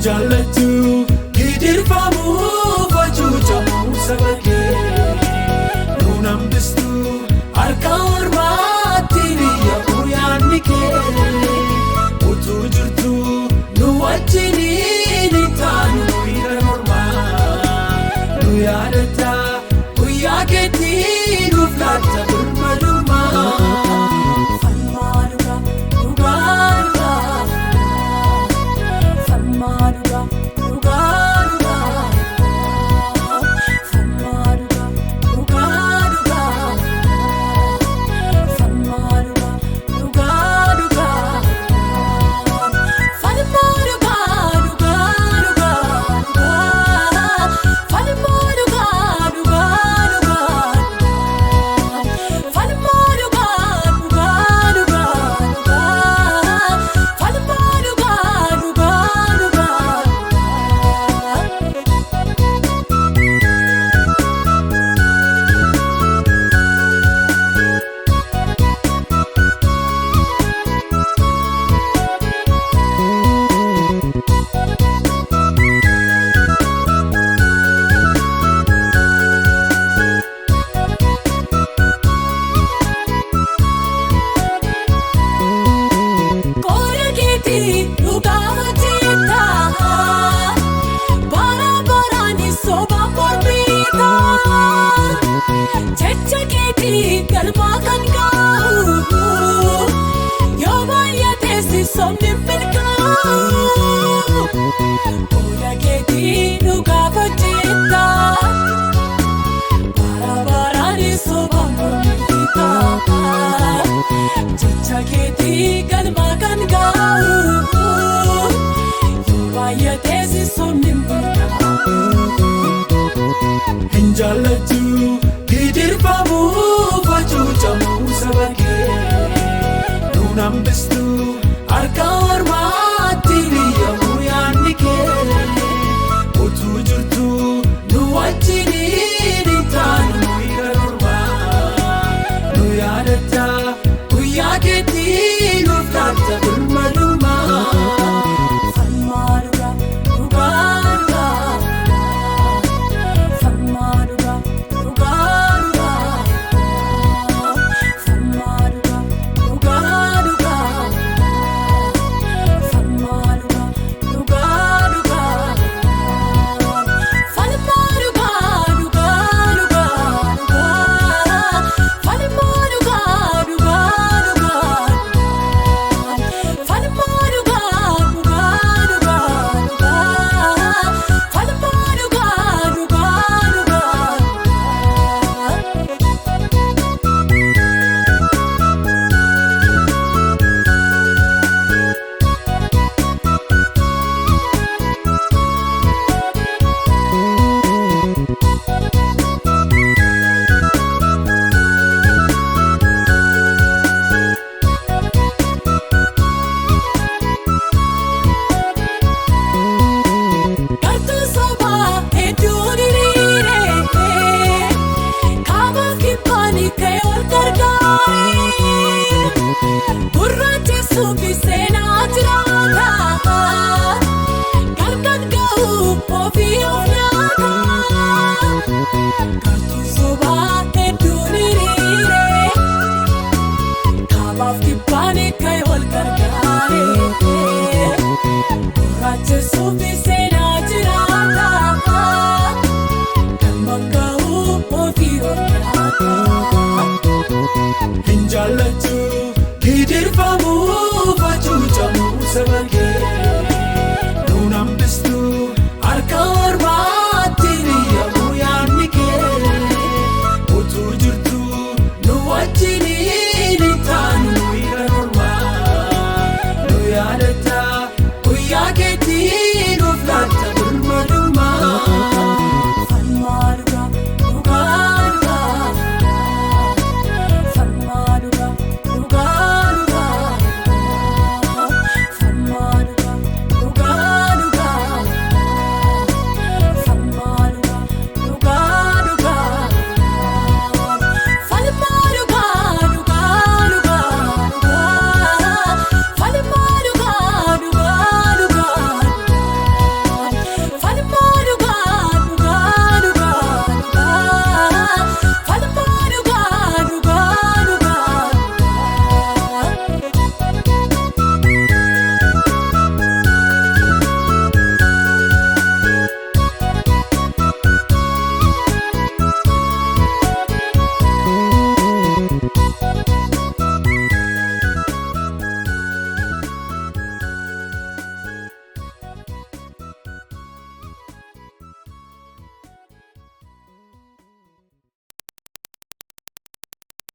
Jaallattu gidirfamuu facuucamuu saba kee nuun hambistu harka ormaatti biyya yaadni kee utuu jirtu nu wajjiniin hin taanu hidha mormaa nu yaadatta guyyaa keetti nuuf laatta birmadummaa. Falmaa dhugaa dhugaa dhugaa falmaa dhugaa dhugaa dhugaa falmaa dhugaa dhugaa dhugaa falmaa dhugaa dhugaa dhugaa falmaa dhugaa dhugaa dhugaa falmaa dhugaa dhugaa dhugaa falmaa dhugaa dhugaa dhugaa falmaa dhugaa dhugaa dhugaa. Qooda keetii dhugaa hojjetaa bara baraan soba mormitaa jecha keetii galmaa kan gahu yoo baay'ates sobni milkaa'u. Qooda keetii dhugaa hojjetaa bara baraan soba mormitaa. Jecha keetii galma kan gahu yoo baay'ates sobni milkaa'u. Hin jaallattu gidirfamuu facuucamuu saba kee nuun hambistu harka ormaatti biyya yaadni kee utuu jirtu nu wajjiniin hin taanu hidha mormaa nu yaadatta guyyaa keetti nuuf laatta birmadummaa. Falmaa dhugaa dhugaa dhugaa falmaa dhugaa dhugaa dhugaa falmaa dhugaa dhugaa dhugaa falmaa dhugaa dhugaa dhugaa falmaa dhugaa dhugaa dhugaa falmaa dhugaa dhugaa dhugaa falmaa dhugaa dhugaa dhugaa falmaa dhugaa dhugaa dhugaa. Gartuu sobaa hedduun hiriire kaabaaf kibbaan ka'ee ol gargaare gurraachi suufi seenaa jiraata galgan ga'u ofii of nyaata. Gartuu